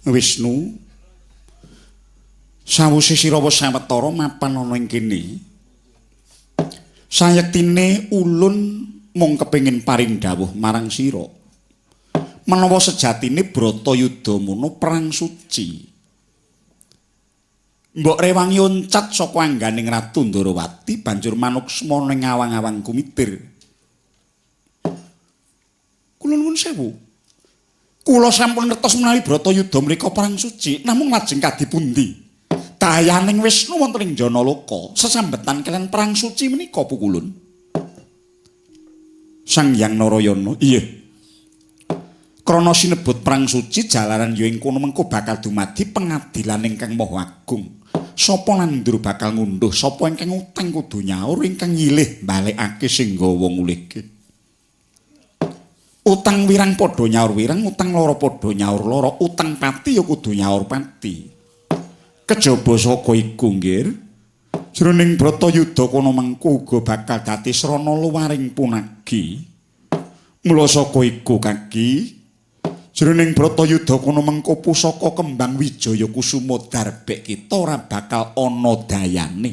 Wisnu, sawise sira wis sawetara mapan ana ing kene, sayektine ulun mung kepengin paring dawuh marang sira. Menawa sejatine Bratayuda mono perang suci. Mbok rewangi oncat saka angganing Ratu Ndorowati banjur manuksma ning awang-awang kumitir. Kula nuwun sewu. Kula sampun ngertos menawi Bratayuda mriku perang suci, namung lajeng kadhi pundi? Dayaning Wisnu wonten ing Janaloka sesambetan kaliyan perang suci menika pukulun. Sang Hyang Narayana, iya. Krana sinebut perang suci jalaran ya ing kono mengko bakal dumadi pengadilan ingkang maha agung. Sapa nandur bakal ngunduh, sapa ingkang utang kudu nyaur, ingkang nyilih balekake sing gawa ngulihke. Utang wirang padha nyaur wirang, utang lara padha nyaur lara, utang pati ya kudu nyaur pati. Kejaba saka iku nggir, jroning Bratayuda kono mengko uga bakal dadi srana luwaring punagi. Mula saka iku kaki, jroning Bratayuda kono mengko pusaka kembang Wijaya Kusuma darbek kita ora bakal ana dayane.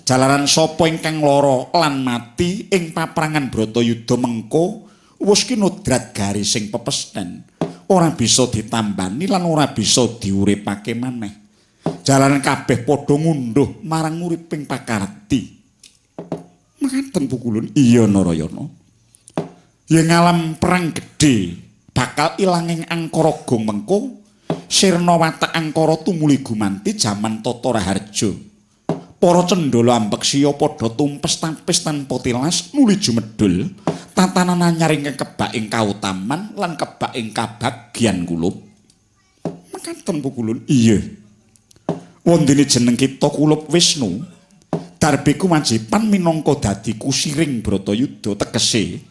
Jalaran sapa ingkang lara lan mati ing paprangan Bratayuda mengko wis kinodrat garising pepesthèn, ora bisa ditambani lan ora bisa diuripake maneh. Jalaran kabeh padha ngunduh marang uriping pakarti. Mekaten pukulun. Iya Narayana. Yen ngalam perang gedhe bakal ilanging angkara gong mengko, sirna watak angkara tumuli gumanti jaman tata raharja. Para cendhala ambeksya padha tumpes tapis tanpa tilas nuli jumedhul tatanan anyar ingkang kebak ing kautaman lan kebak ing kabagyan kulup. Mekaten pukulun. Iya. Wondene jeneng kita kulup Wisnu, darbe kewajiban minangka dadi kusiring Bratayuda, tegese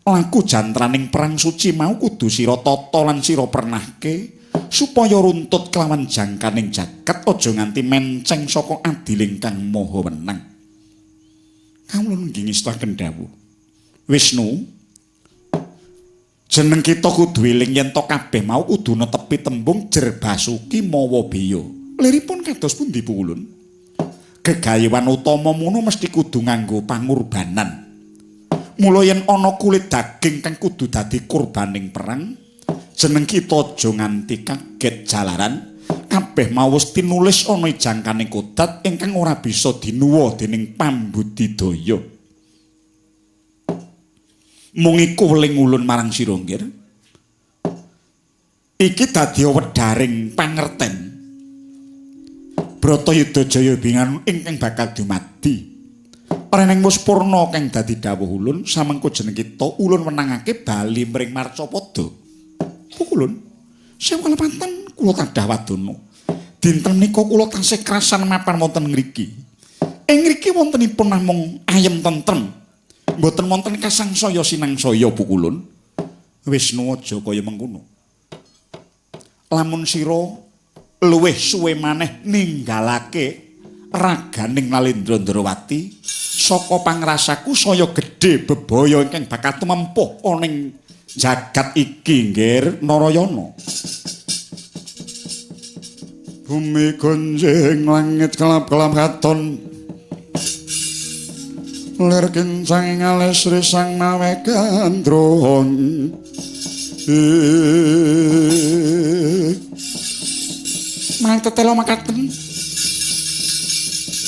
laku jantraning perang suci mau kudu sira tata lan sira pernahke supaya runtut kelawan jangkaning jagat aja nganti menceng saka adiling kang maha wenang. Kawula nggih ngestaken dawuh. Wisnu, jeneng kita kudu eling yen to kabeh mau kudu netepi tembung jer basuki mawa beya. Liripun kados pundi pukulun? Gegayewan utama mono mesti kudu nganggo pangurbanan. Mula yen ana kulit daging kang kudu dadi kurbaning perang, jeneng kita aja nganti kaget jalaran kabeh mau wis tinulis ana jangkaning kodat ingkang ora bisa dinuwa dening pambudidaya. Mung iku weling ulun marang sira nggir. Iki dadi wedharing pangerten Bratayuda Jaya Binangun ingkang bakal dumadi. Reneng wis purna kang dadi dawuh ulun, samengko jeneng kita ulun wenangake bali mring Marcapada. Pukulun, sewu kalepatan kula tadah wadana. Dinten menika kula tasih krasan mapan wonten ngriki. Ing ngriki wontenipun namung ayem tentrem. Mboten wonten kasangsaya sinangsaya pukulun. Wisnu aja kaya mengkono. Lamun sira luwih suwe maneh ninggalake raganing Nalendra Ndrawati, saka pangrasaku saya gedhe bebaya ingkang bakal tumempuh ana ing jagat iki nggir Narayana. Bumi gonjing langit kelap-kelap katon, lir kincang alis risang mawe gandrung. Marang tetela makaten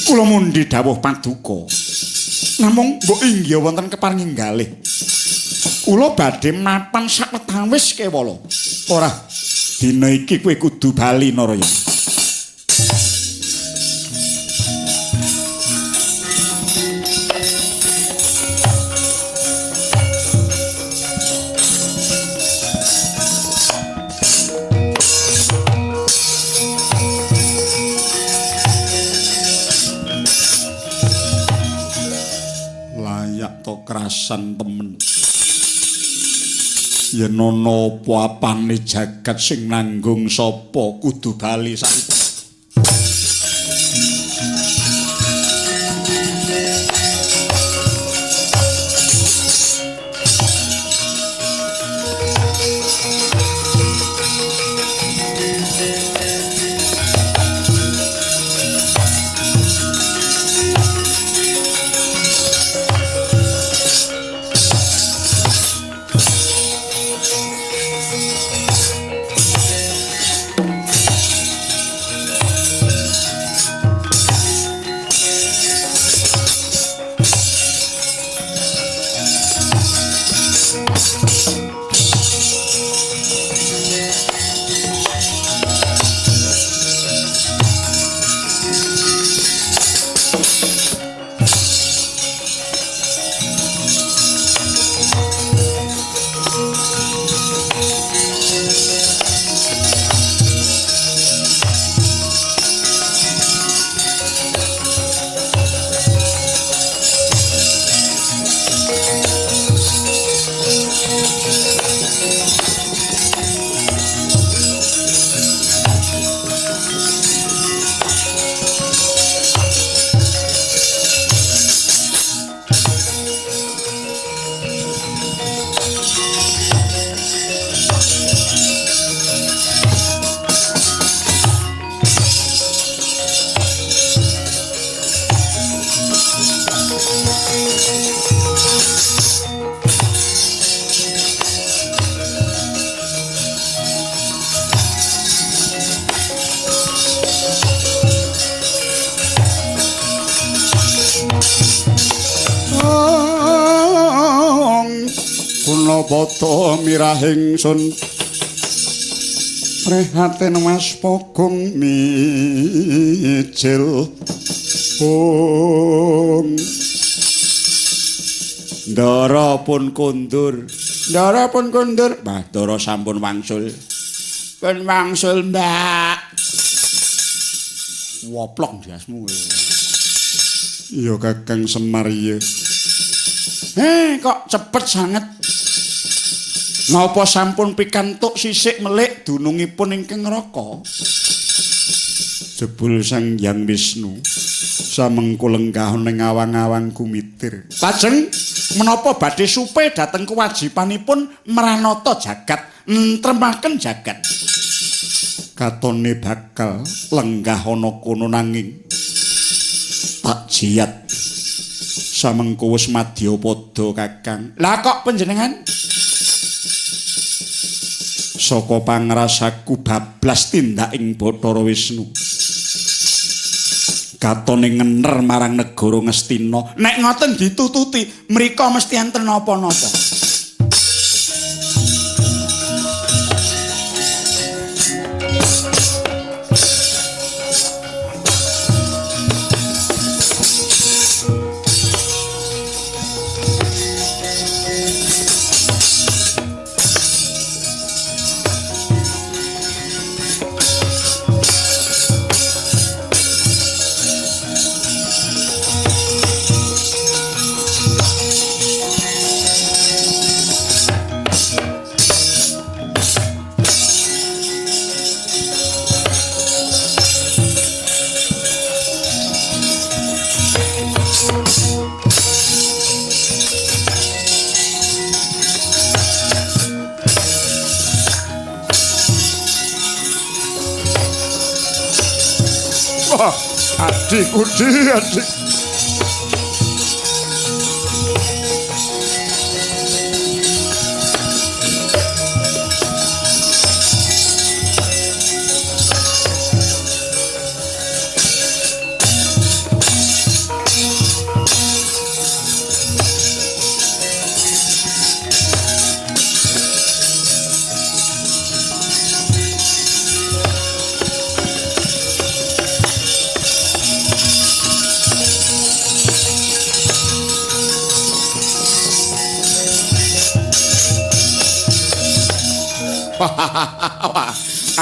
kula mundi dawuh paduka, namung mbok inggih wonten keparing galih kula badhe mapan sawetawis kewala. Ora, dina iki kowe kudu bali Narayana. Krasan temen yen ana apa apane jagat sing nanggung sapa kudu bali saiki. Gunapata mirahing sun prihatin Mas Pogong mijil ung. Ndara pun kondur, ndara pun kondur. Mbah Ndara sampun wangsul. Pun wangsul, Mbak. Woplok ndiasmu kowe. Iya Kakang Semar iya. Kok cepet sanget. Napa sampun pikantuk sisik melik dunungipun ingkang neraka? Jebul Sang Hyang Wisnu samengko lenggah ning awang-awang gumitir. Lajeng menapa badhe supe dhateng kewajibanipun mranata jagat, ntremaken jagat. Katone bakal lenggah ana kono nanging tak jiat samengko wis madyapada Kakang. Lah kok panjenengan? Saka pangrasaku bablas tindak ing Bathara Wisnu. Katone ngener marang negara Ngastina. Nek ngoten ditututi, mriko mesti enten napa-napa. Adikku, adik.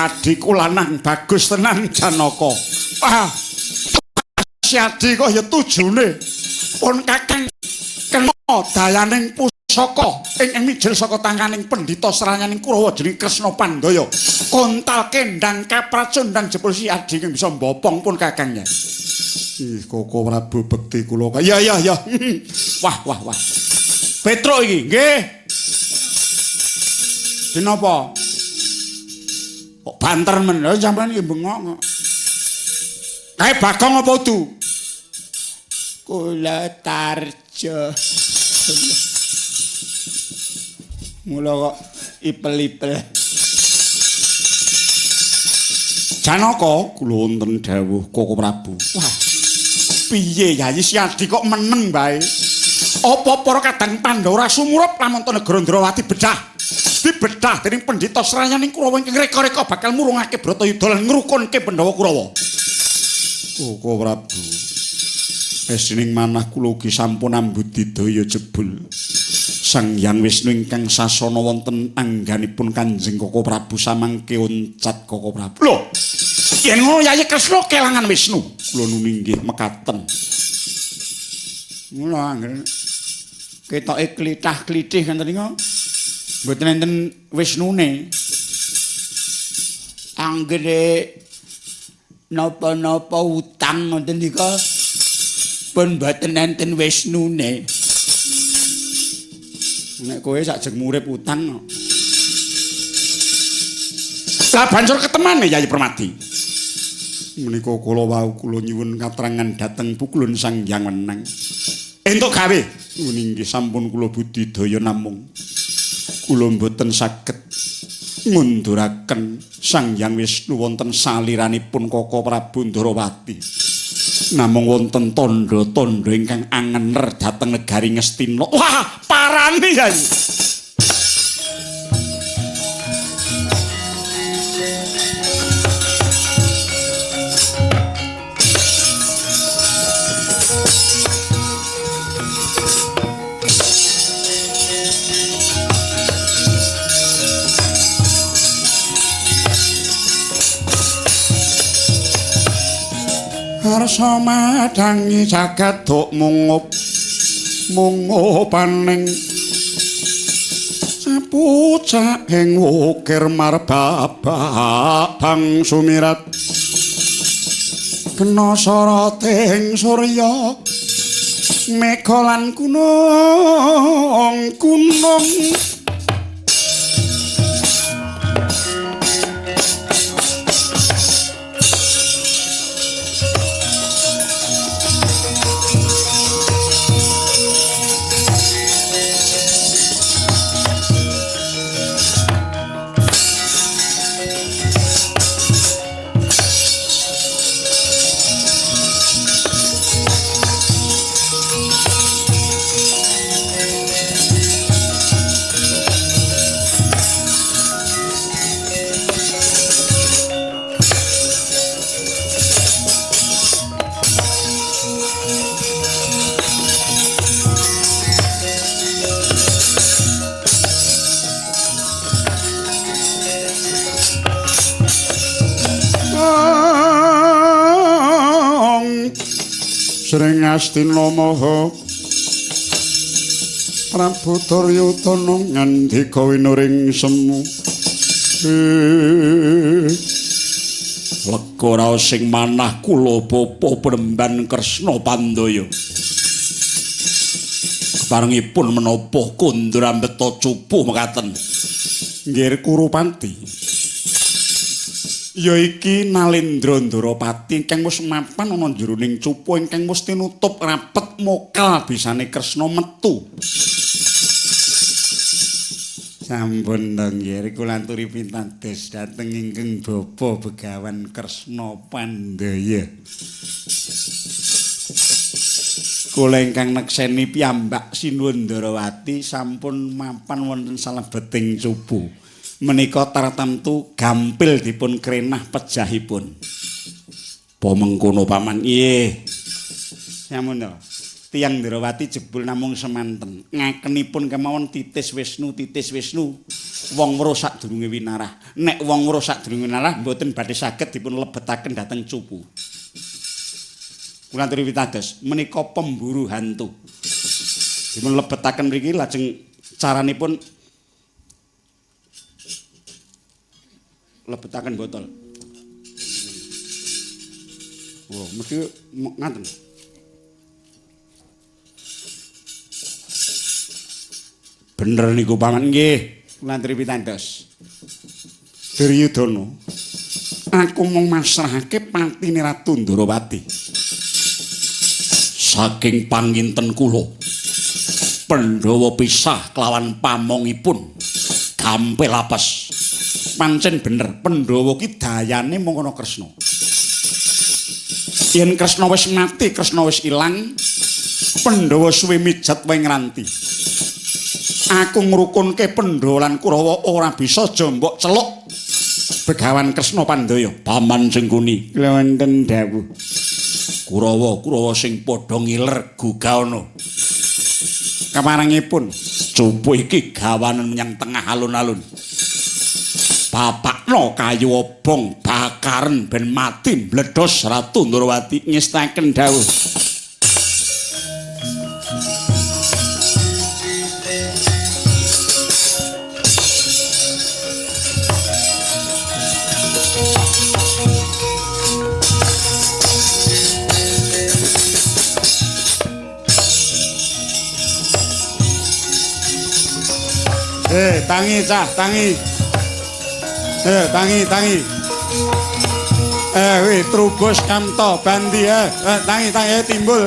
Adikku lanang bagus tenan Janaka. Wah. Si Adi kok ya tujune. Pun Kakang kena dayaning pusaka ing mijil saka tanganing pendhita sranyaning Kurawa jeneng Kresna Pandaya. Kontal kendang kapracundang jebul si Adi ing bisa mbopong pun Kakang ya. Ih, Koko Prabu bekti kula. Ya ya ya. Wah wah wah. Petruk iki nggih. Dinapa? Kok banter men lho sampean iki bengok kok. Kae Bagong apa udu? Kula Tarjo. Mula kok ipel-ipel. Janaka kula wonten dawuh Koko Prabu. Wah. Piye Yayi Siadi kok meneng bae? Apa para kadang Pandhawa sumurup lamun to negara Ndrawati bedah? Dibedah dening pendhita srayaning Kurawa ingkang reka-reka bakal murungake Bratayuda lan ngrukunke Pandhawa Kurawa. Koko Prabu, esining manah kula ugi sampun ambudidaya jebul. Sang Hyang Wisnu ingkang sasana wonten angganipun Kanjeng Koko Prabu samangke oncat Koko Prabu. Lho, yen ngono Yayi Kresna kelangan Wisnu. Kula nuni inggih mekaten. Mula anggere ketoke klithah-klithih ngoten niku mboten enten Wisnune. Anggere napa-napa utang ngoten niku pun mboten enten Wisnune. Nek kowe sakjeng urip utang. Lah banjur ketemane Yayi Permadi. Menika kula wau kula nyuwun katrangan dhateng pukulun Sang Hyang Wenang. Entuk gawe. Inggih sampun kula budidaya namung kula mboten saged ngunduraken Sang Hyang Wisnu wonten saliranipun Koko Prabu Ndarawati. Namung wonten tandha-tandha ingkang angener dhateng negari Ngastina. Wah, parani Yayi. Harsa madangi jagat duk mungup mungupaning sapucak ing wukir marbabang sumirat kena soroting surya mega lan gunung gunung. Sring Astina Maha Prabu Duryudana ngandika winuring semu. Lega raos sing manah kula bapa Premban Kresna Pandaya. Keparengipun menapa kondur ambeta cupu mekaten. Nggih Kurupati. Ya iki Nalendra Ndarapati ingkang wis mapan ana jroning cupu ingkang wis tinutup rapet mokal bisane Kresna metu. Sampun to nggih kula aturi pitados dhateng ingkang Bapa Begawan Kresna Pandaya. Kula ingkang nekseni piyambak Sinuwun Ndarawati sampun mapan wonten salebeting cupu. Menika tartamtu gampil dipun krenah pejahipun. Pa mengkono paman? Nggih. Sampun to. Tiyang Ndarawati jebul namung semanten. Ngakenipun kemawon titis Wisnu titis Wisnu. Wong weruh sadurunge winarah. Nek wong weruh sadurunge winarah mboten badhe saged dipun lebetaken dhateng cupu. Kula aturi pitados menika pemburu hantu. Dipun lebetaken mriki lajeng caranipun lebetaken botol. Wah, mesti ngaten. Bener niku paman nggih. Kula aturi pitados. Duryudana, aku mung masrahake patine Ratu Ndarawati. Saking panginten kula, Pandhawa pisah kelawan pamongipun gampil apes. Pancen bener, Pandhawa ki dayane mung ana Kresna. Yen Kresna wis mati, Kresna wis ilang, Pandhawa suwe mijat wae ngranti. Aku ngrukunke Pandhawa lan Kurawa ora bisa aja mbok celuk. Begawan Kresna Pandaya, Paman Sengkuni. Kula wonten dawuh. Kurawa-kurawa sing padha ngiler gugahana. Kaparengipun cupu iki gawanen menyang tengah alun-alun. Bapakno kayu obong bakaren ben mati mbledos Ratu Ndrawati ngestaken dawuh. Tangi cah, tangi. Tangi, tangi. Wih, Trubus Kamto Bandi, tangi, tangi, timbul,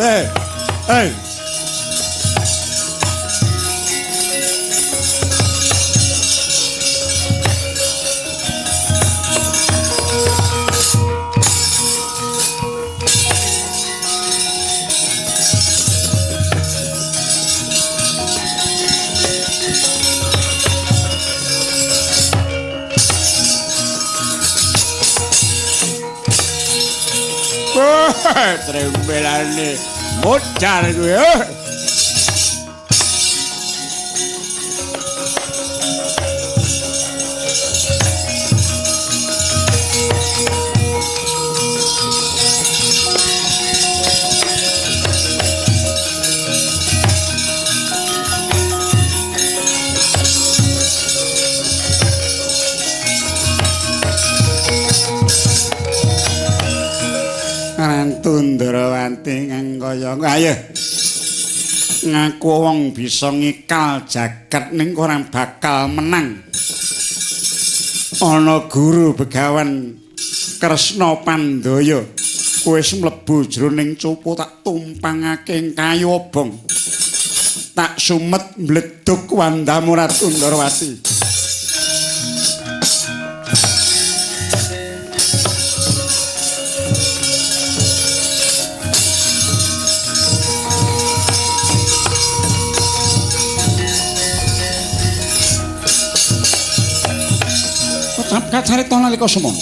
Trembelane modar kuwi. Ndrawati ngangkaya ayo ngaku wong bisa ngikal jagat ning ora bakal menang. Ana guru Begawan Kresna Pandaya wis mlebu jroning cupu tak tumpangake ing kayu obong. Tak sumet mbledhog wandamu Ratu Ndrawati. Kacarita nalika semono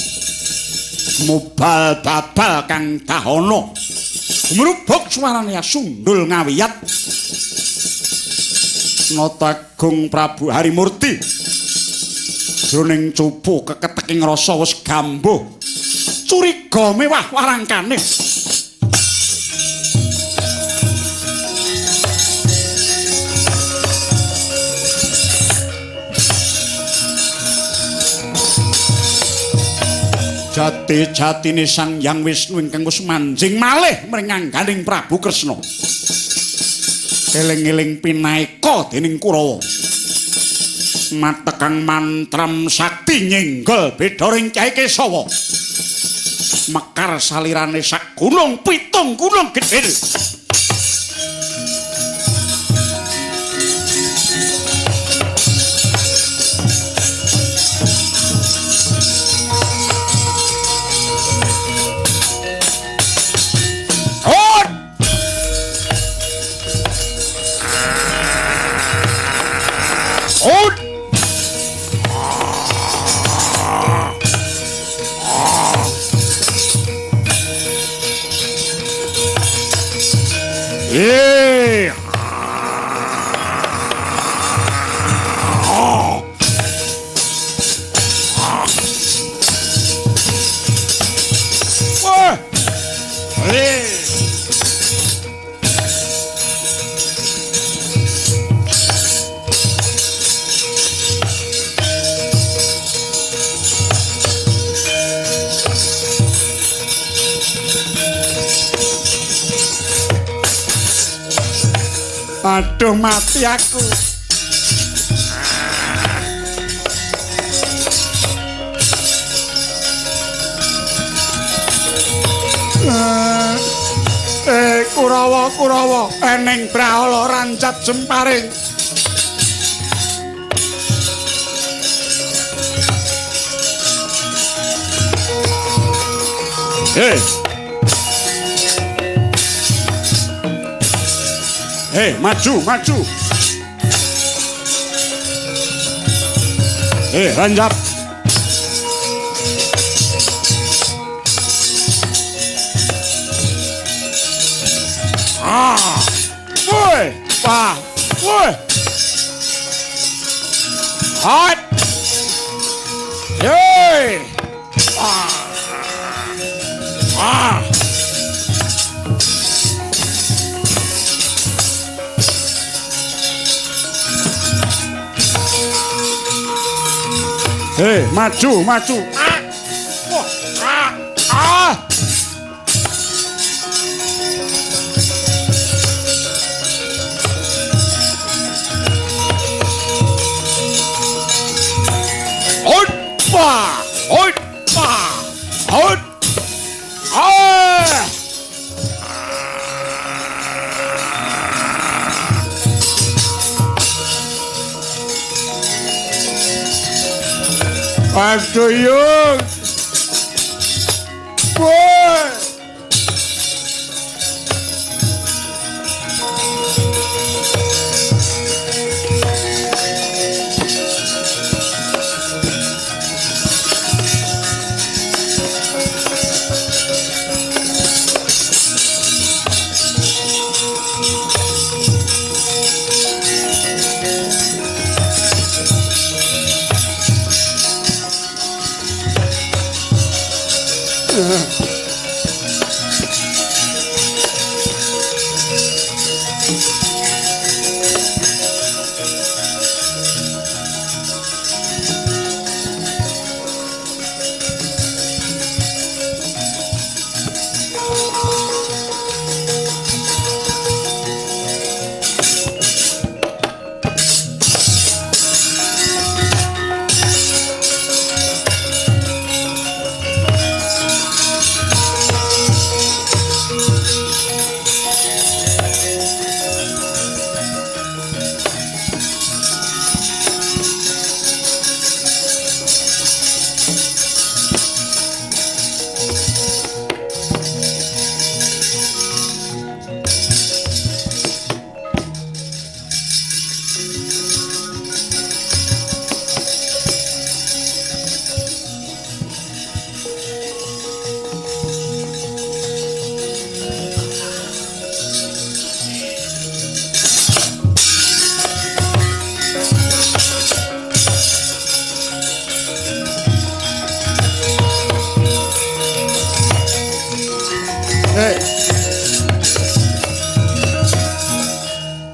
mobal babal kang dahana gumrubuk suarane sundul ngawiyat Natagung Prabu Harimurti jroning cupu keketeking rasa wis gambuh curiga mewah warangkane. Jati-jatine Sang Hyang Wisnu ingkang wis manjing malih mring angganing Prabu Kresna. Eling-eling pinaeka dening Kurawa. Matekang mantram sakti nyenggol bedharing Kyai Kesawa. Mekar salirane sak gunung pitung gunung gedhe. Aduh mati aku. Kurawa, Kurawa, eneng brahala rancap jemparing. Maju, maju. Ranjap. Ah. Woi, wah. Woi. Hot. Yey. Ah. Ah. Hei, maju, maju. Ah. Wah, ah. Ah. Oi, wah. Oi, wah. Oi. Ah. Aduh yung. Woi.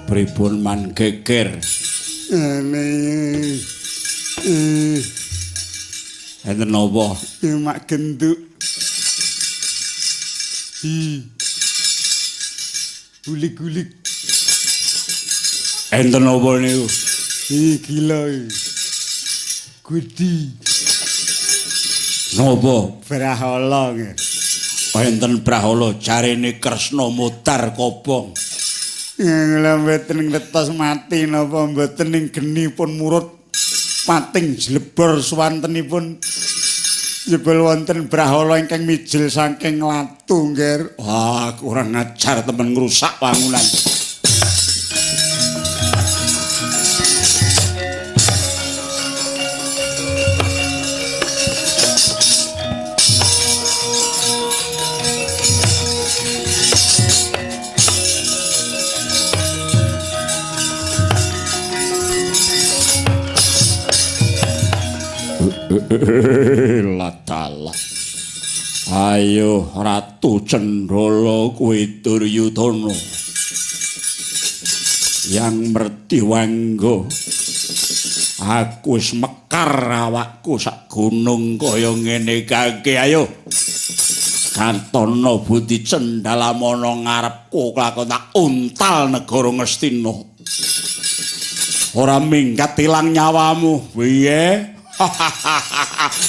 Pripun man geger? Enten napa? Mak genduk. Gulik-gulik. Enten napa niku? Gila. Gudi. Napa? Brahala nggih. Enten brahala jarene Kresna mutar kobong. Lha mboten ngletos mati napa mboten ing geni pun murut pating jlebor swantenipun jebul wonten brahala ingkang mijil saking latu nggih. Wah, kurang ajar temen ngrusak wangunan. Latalah. Ayo Ratu Cendhala kuwi Duryudana. Yang merti wangga. Aku wis mekar awakku sak gunung kaya ngene kake. Ayo. Kantana budi cendhalamana ngarepku kelakon tak untal negara Ngastina. Ora minggat ilang nyawamu. Piye?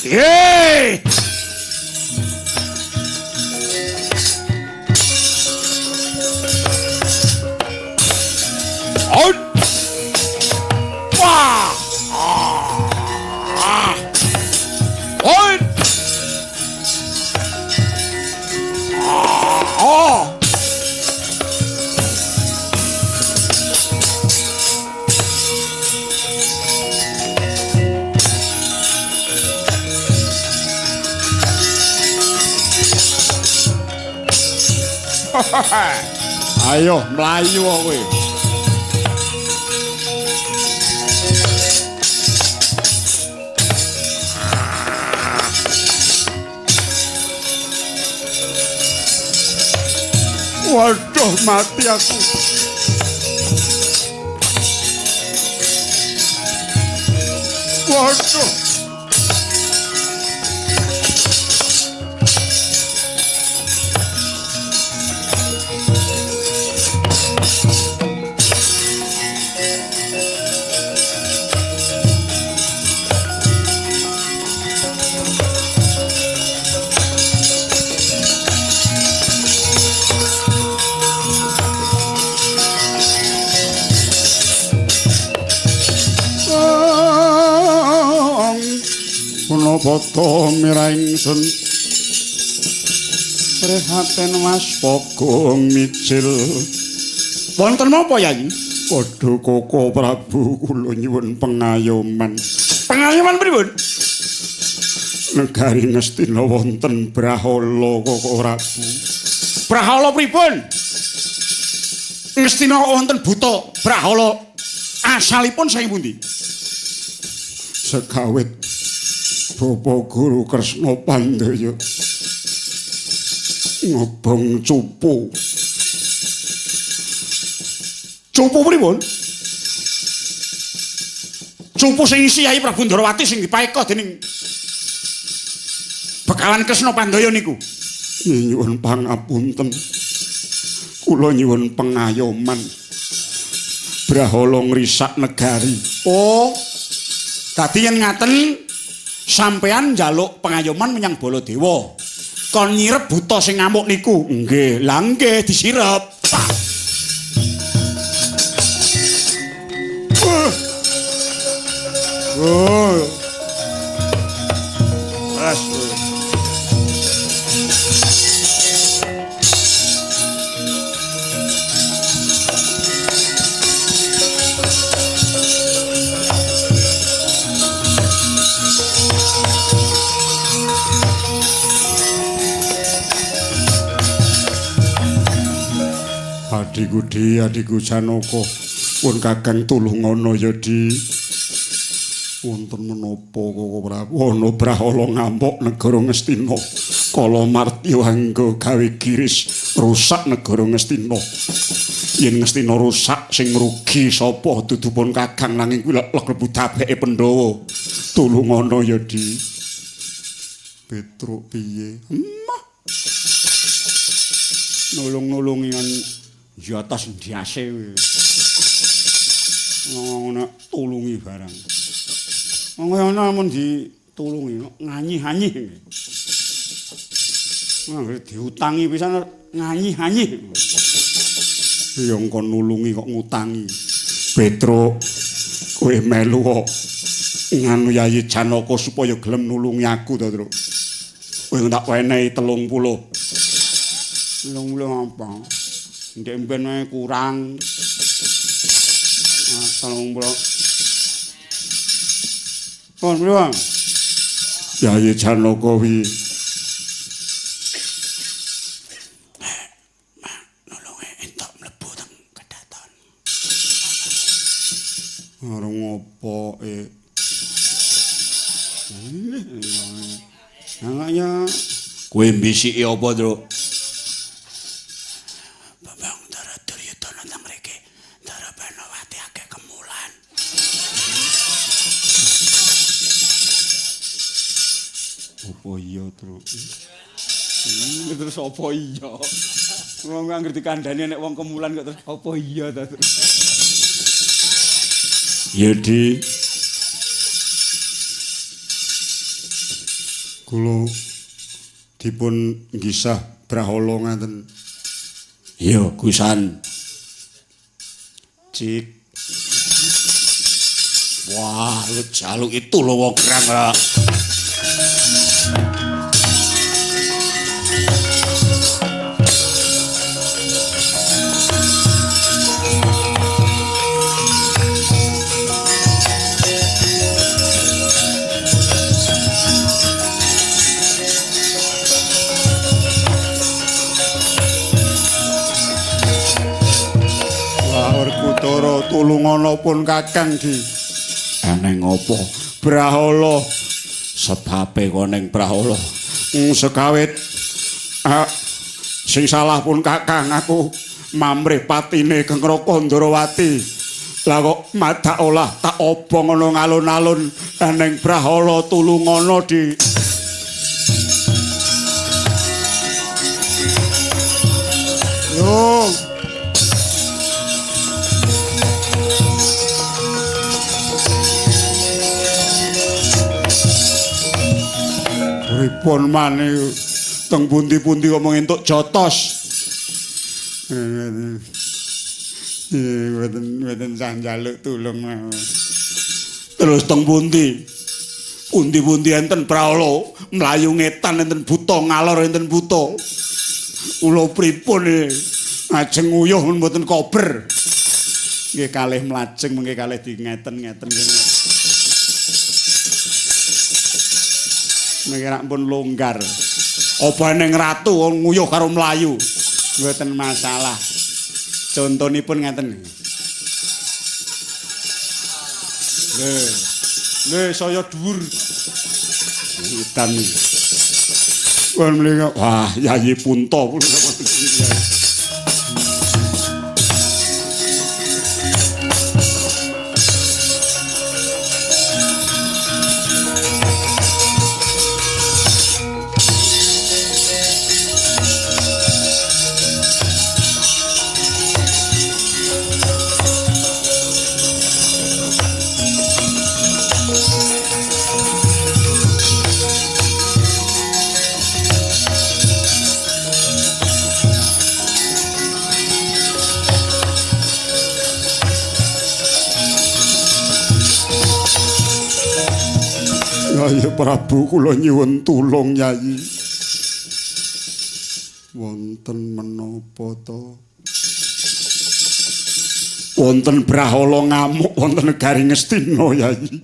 Yeay! Out! Wah! Ah! Out! Ah! Oh! Ayo mlayu kowe. Waduh, mati aku. Waduh. Punapa mirah ingsun prihatin waspaga mijil. Wonten napa Yayi? Padha Koko Prabu kula nyuwun pengayoman. Pengayoman pripun? Negari Ngastina wonten brahala Koko Prabu. Brahala pripun? Ngastina wonten buta brahala asalipun saking pundi? Sekawit Bapak Guru Kresna Pandaya ngobong cupu. Cupu pripun? Cupu sing isi Yayi Prabu Ndrawati sing dipaeka dening Begawan Kresna Pandaya niku. Nyuwun pangapunten. Kula nyuwun pengayoman. Brahala ngrisak negari. Oh. Dadi yen ngaten sampean njaluk pengayoman menyang Baladewa. Kon nyirep buta sing ngamuk niku. Nggih, lha nggih disirep. Oh. As. Adhiku Di, adhiku Janaka, pun Kakang tulungono ya Di. Wonten menapa Koko Prabu? Ana brahala ngamuk negara Ngastina. Kala martya angga gawe giris rusak negara Ngastina. Yen Ngastina rusak sing rugi sapa? Dudu pun Kakang nanging kuwi lek klebu tabeke Pandhawa. Tulungono ya Di. Petruk piye? Emah. Nulung-nulungi jotos ndiase kuwi. Ngono tulungi barang. Wong ana mun ditulungi nganyih-anyih. Anggere diutangi pisan nganyih-anyih. Ya engko nulungi kok ngutangi. Petruk, kowe melu kok nganu Yayi Janaka supaya gelem nulungi aku to, Truk. Kowe tak wenehi 30. 30 apa? Ndek mben wae kurang. 30. Pon priwen? Yayi Janaka wi. Nulunge entuk mlebu teng kedaton. Arep ngopo e? Anaknya kowe mbisiki apa, Truk? Bambang Ndara Duryudana teng mriki. Ndara Banowati akeh kemulan. Apa iya, Truk? Terus apa iya? Wong anggere dikandhani nek wong kemulan kok terus apa iya ta, Truk? Ya, Di. Kula dipun nggisah brahala ngaten. Iya, Gusan. Cik. Wah, lu jaluk itu lho wong kerang lah. Tulungana pun Kakang di. Eneng apa? Brahala. Sebabe kok ning brahala. Sekawit sing salah pun Kakang aku mamrih patine Gengraka Ndrawati. Lah kok madak olah tak obong ana ngalun-alun eneng brahala tulungana di. Yo. Pripun mane teng pundi-pundi kok mung entuk jotos. Mboten sah njaluk tulung. Terus teng pundi? Pundi-pundi enten brahala mlayu ngetan enten buta ngalor enten buta. Kula pripun ngajeng nguyuh mboten kober. Nggih kalih mlajeng mengke kalih di ngeten-ngeten. Mengke rak pun longgar. Apa ning ratu nguyuh karo mlayu? Mboten masalah. Contonipun ngeten. Lho, lho saya dhuwur. Hutan. Wah, Yayi Punta. Yayi Prabu kula nyuwun tulung Yayi. Wonten menapa to? Wonten brahala ngamuk wonten negari Ngastina Yayi.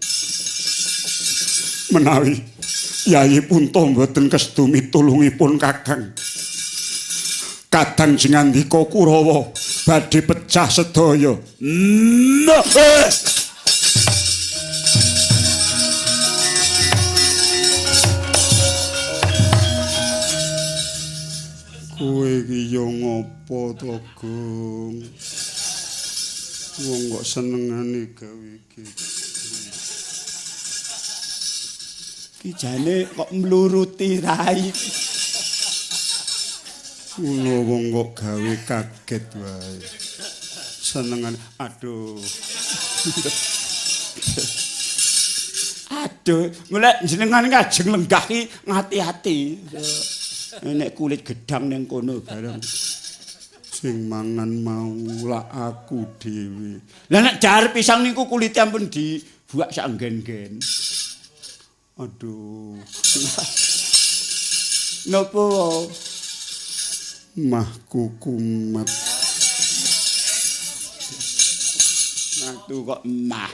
Menawi Yayi Punta mboten kestu mitulungipun Kakang. Kadang jengandika Kurawa badhe pecah sedaya. Nah. Kowe iki yo ngopo to, Gong? Wong kok senengane gawe iki. Ki jane kok mluruti rai. Ngono wong kok gawe kaget wae. Senengane aduh. Aduh, mulai jenengan kajeng lenggah ki ngati-ati. Nek kulit gedang ning kono bareng sing mangan mau lak aku dhewe. Lah nek dahar pisang niku kulite ampun dibuak sak nggen-nggen. Aduh. Napa? Mahku kumat. Aduh kok mah.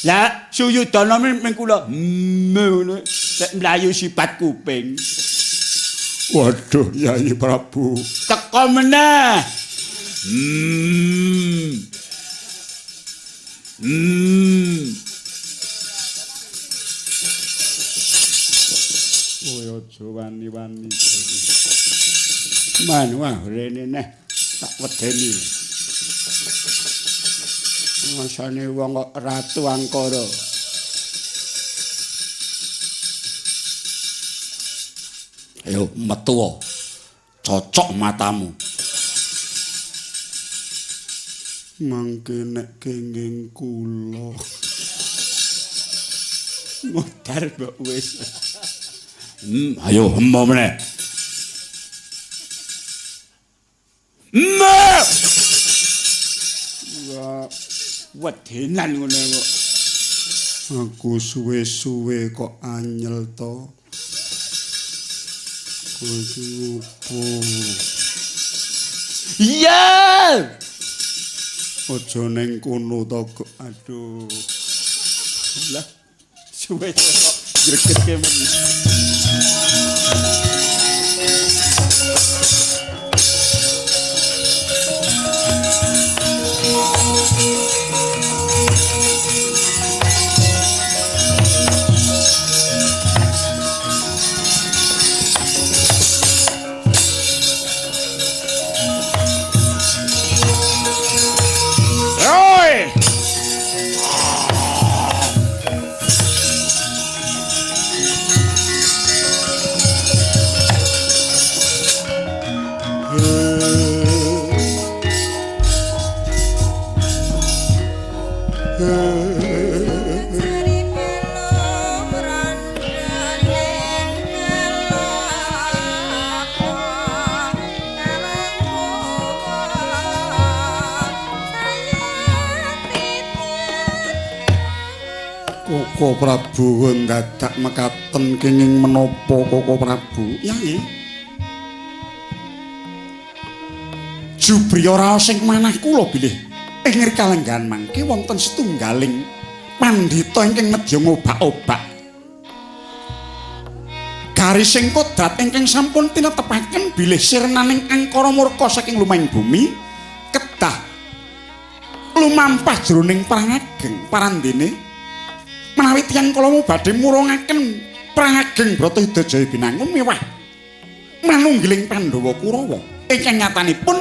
Lah Suyudana ming kula ngono nek mlayu sifat kuping. Waduh Yayi Prabu. Teko meneh. Kowe aja wani-wani. Man wah rene neh tak wedeni. Masane wong kok ratu angkara. Ayo metu. Cocok matamu. Mangke nek kenging kula. Modar mbok wis. Ayo hemmo meneh. Wah, wedenan ngono kok. Aku suwe-suwe kok anyel to. Kowe iki ngopo? Iya. Aja ning kono to, aduh. Lah, suwe kok gregetke men. Koko Prabu ndadak mekaten kenging menapa Koko Prabu? Yai. Jubriya raos ing manah kula bilih ing kalenggahan mangke wonten setunggaling pandhita ingkang nedya ngobak-obak garising kodrat ingkang sampun tinetepaken bilih sirnaning angkara murka saking lumahing bumi kedah lumampah jroning perang ageng. Parandene menawi tiyang kala badhe murungaken perang ageng Bratayuda Jaya Binangun miwah manunggiling Pandhawa Kurawa ingkang nyatanipun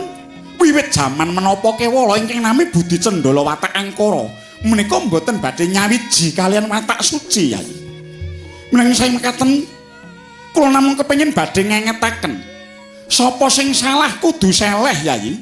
wiwit jaman menapa kewala ingkang nami Budi Cendala watak angkara menika mboten badhe nyawiji kalian watak suci. Yai, menawi saya mekaten kula namung kepengin badhe ngengetaken sapa sing salah kudu seleh. Yai.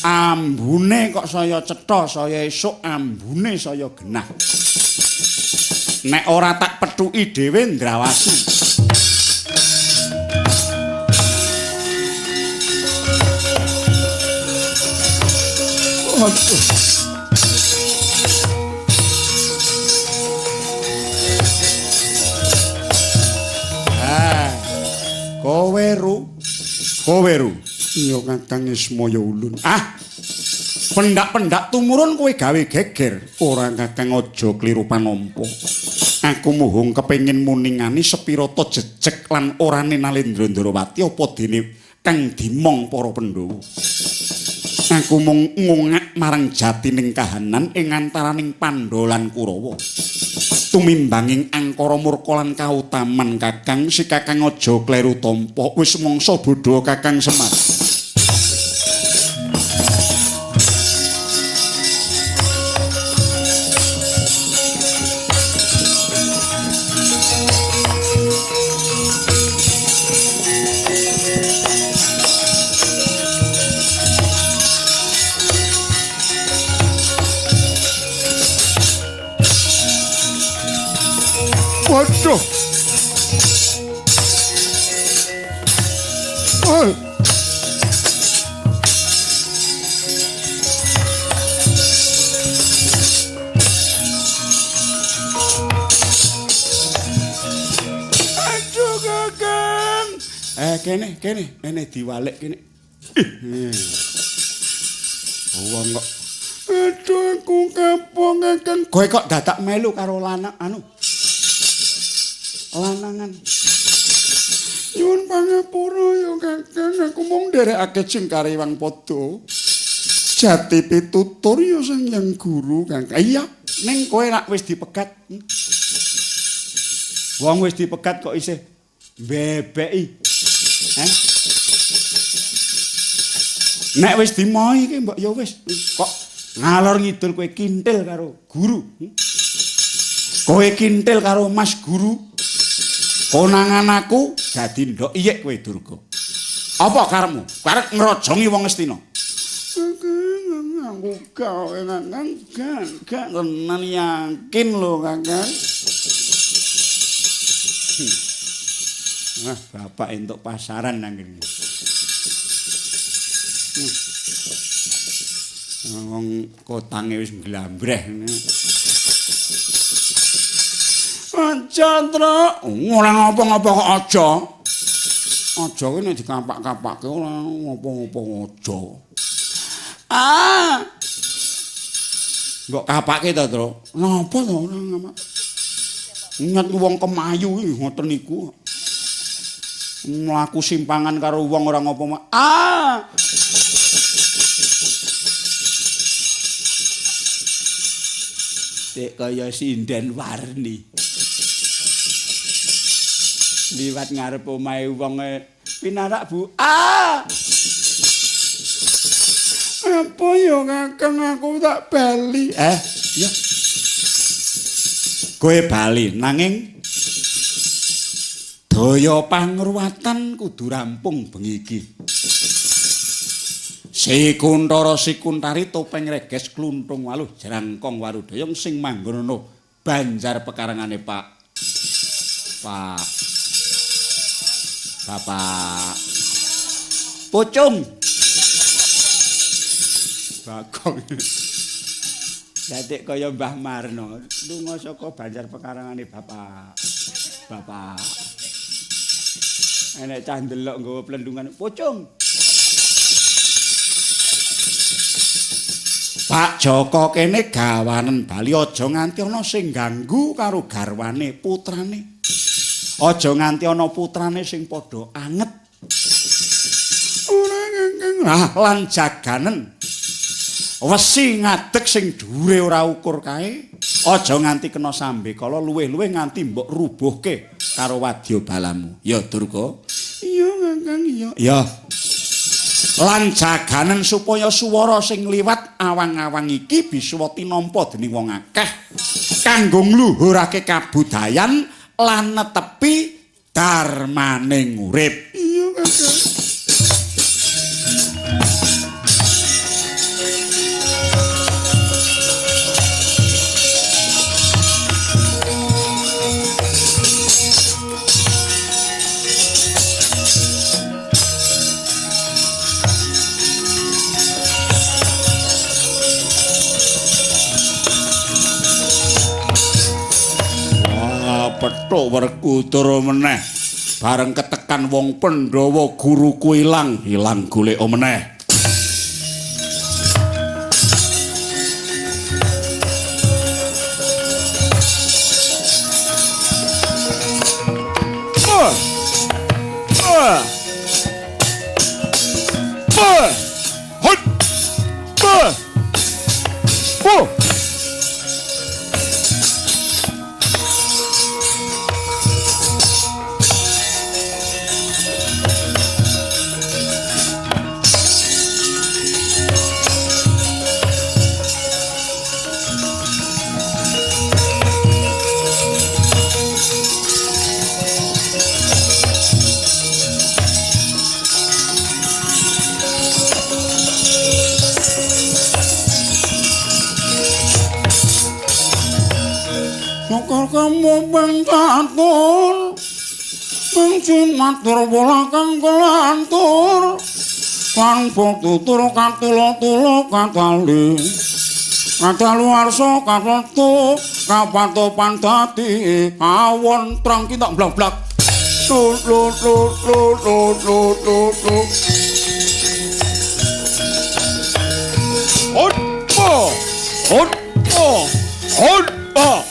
Ambune kok saya cetha, saya esuk ambune saya genah. Nek ora tak pethuki dhewe ndrawasi. Aduh. Ah. Kowe ru. Kowe ru. Iya Kakang Ismaya Ulun. Ah. Pendak-pendak tumurun kowe gawe geger. Ora Kakang, aja kliru panampa. Aku muhung kepengin muningani sepirata jejeg lan orane Nalendra Ndrawati apa dene kang dimong para Pandhawa. Aku mung ngungak marang jatining kahanan ing antaraning Pandhawa lan Kurawa. Tumimbanging angkara murka lan kautaman Kakang, si Kakang aja kleru tampa, wis mangsa bodho Kakang Semar. Waduh. Oh. Aduh Kakang. Kene, kene, kene diwalik kene. Wong kok. Aduh aku kapok Kakang. Kowe kok dadak melu karo lanang anu. Lanangan. Nyuwun pangapura ya Kakang, aku mung nderekake sing kariwang padha. Jati pitutur ya Sang Hyang Guru Kakang. Iya, ning kowe rak wis dipegat. Wong wis dipegat kok isih mbebeki. Heh. Nek wis dimohi iki mbok ya wis kok ngalor ngidul kowe kintil karo guru. Kowe kintil karo Mas Guru. Konangan aku dadi ndok iyek kowe Durga. Apa karepmu? Karep ngrojongi wong Astina. Aku gawe Kakang, gak tenan yakin lho Kakang. Wah, bapak entuk pasaran nang kene. Wong kotange wis nglambreh. Aja, Truk. Ora ngopo-ngopo kok aja. Aja ki nek dikapak-kapake ora ngopo-ngopo aja. Ah. Mbok kapake to, Truk? Napa to ora ngapak. Ingat wong kemayu iki ngoten niku. Mlaku simpangan karo wong ora ngopo. Ah. Dek kaya sinden warni. Liwat ngarep omahe wong pinarak Bu. Ah! Nyapa ya Kakang aku tak bali. Ya. Kowe bali nanging daya pangruwatan kudu rampung bengi iki. Sikuntara sikuntari topeng reges kluntung waluh jrangkong warudayang sing manggon ana banjar pekarangane Pak Pak Bapak Pucung Bagong. Dadik kaya Mbah Marno lunga saka banjar pekarangane Bapak Bapak. Enek cah ndelok nggawa plendungan Pucung. Pak Joko kene gawanen bali aja nganti ana sing ganggu karo garwane putrane. Aja nganti ana putrane sing padha anget. Ora Kakang. Ah, lan jaganen. Wesi ngadeg sing dhuwure ora ukur kae. Aja nganti kena sambekala luwih-luwih nganti mbok rubuhke karo wadya balamu. Ya Durga. Iya Kakang, iya. Ya. Lan jaganen supaya suwara sing liwat awang-awang iki bisa tinampa dening wong akeh kanggo ngluhurake kabudayan lan netepi darmaning urip. Iya Kakang. Petuk Werkudara meneh bareng ketekan wong Pandhawa guruku ilang ilang golek meneh. Matur matur bola kang kelantur kang tutur katulo-tulo katali kadaluwarsa kaletu kapatopan dadi awon trang kita blak-blak lu lu lu lu lu lu lu lu Hot po hot po hot po.